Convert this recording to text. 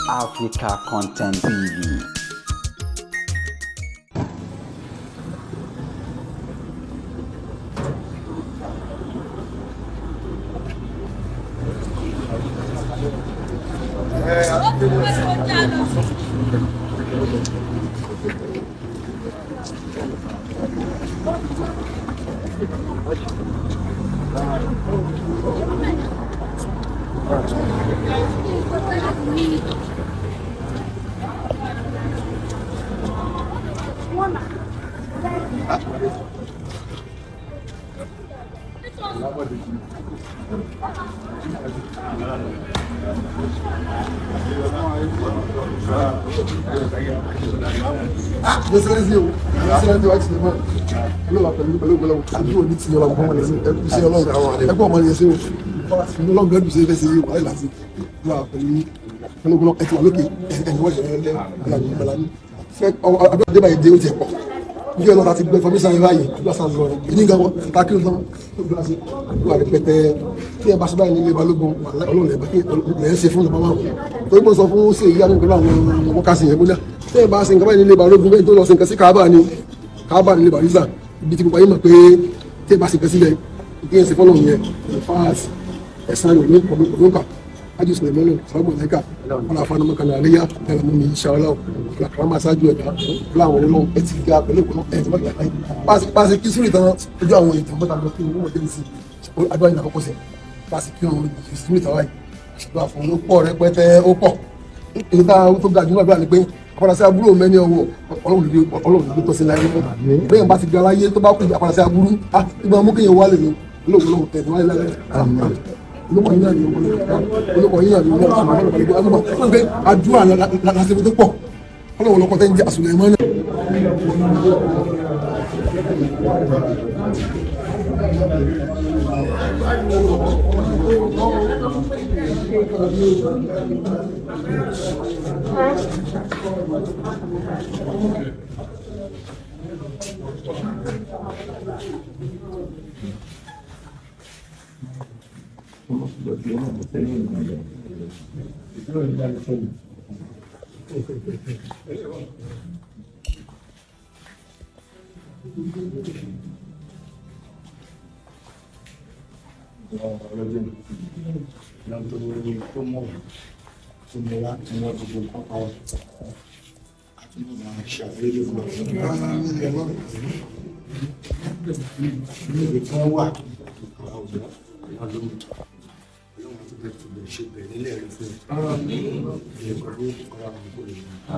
Africa Content TV. Jẹsẹrẹsì o, jẹsẹrẹsì wa ti lè mọ ọlọ́wà pẹ̀lú pẹ̀lú pẹ̀lú àbí òní ti yọlọ àwọn ọmọ rẹ sí ẹkú sí Ọlọ́run ẹkú ọmọ rẹ sí o ọlọ́run gẹ́gẹ́ bí ṣe yí wàhálà sí ọlọ́wà pẹ̀lú pẹ̀lú pẹ̀lú ẹtì wà lókè ẹni wọ́n ṣe lẹ́ alágbèbọ̀lá ní. Àdúrà dé báyìí dé ó ti pọ̀ ní ọlọ́run àti gbẹ fọmísàn yìí báyìí àdúrà sàn lọ ní nǹkan wọn ta kí ló tán àdúrà sí àdúrà rẹpẹtẹ tí ẹ bá ṣe báyìí nílé balógun ọlọ́run lẹ́ ṣe fún ìjọba wọn torí mo sọ fún ṣe ìyá mi pẹ̀lú àwọn ọmọ kásìn yẹn múlẹ̀ tí ẹ bá ṣe nǹkan báyìí nílé balógun bẹ́ẹ̀ tó lọ ṣe nǹkan sí Kaaba ni Kaaba nílé barisa ibi tí gbogbo ayé mọ̀ pé tí ẹ bá ṣe nǹkan sílẹ̀ kí ẹ ṣe fọ́lọ́ yẹn in fact ẹ̀sán rẹ̀ ní ọ̀nùkà ájú sùlẹ̀mọ́nù sọ́gbọ̀n lẹ́kà wọn àfọ̀nà mọ́kànlá àríyá ẹ̀rọ mú mi inshallah ọ̀la karama ṣáájú ẹ̀dá ọ̀la àwọn ọlọ́run ẹ̀ ti ga pẹ̀lú ìkùnà ẹ̀ ti mọ̀kànlá láyé pàṣẹ kí sórí ìtàn ojú àwọn ìtàn mọ́ta lọ kí wọ́n mọ̀ dé sí àdúrà yìí àkọ́kọ́ sẹ̀ pàṣẹ kí wọ́n sórí ìtàn wáyé àṣìlò àfọ̀n ló pọ̀ rẹpẹtẹ ó pọ̀ èyí tá tó ga jù náà ni pé àpàdà sí aburú mẹ́ni ọwọ́ ọlọ́run ló tọ́ sí láyé mọ́ bẹ́ẹ̀ bá ti ga láyé tó bá kú àpàdà sí aburú ah ìgbà mú kéèyàn wálé ni olóògùn lóhùn tẹ̀ wálé láyé olóko yín náà ni olóko yín náà ni olóko náà ni àdúrà lásìkò tó pọ̀ ọlọ́run lọ́kọ́ tẹ́ ń jẹ́ àsùnlẹ̀ mọ́ náà.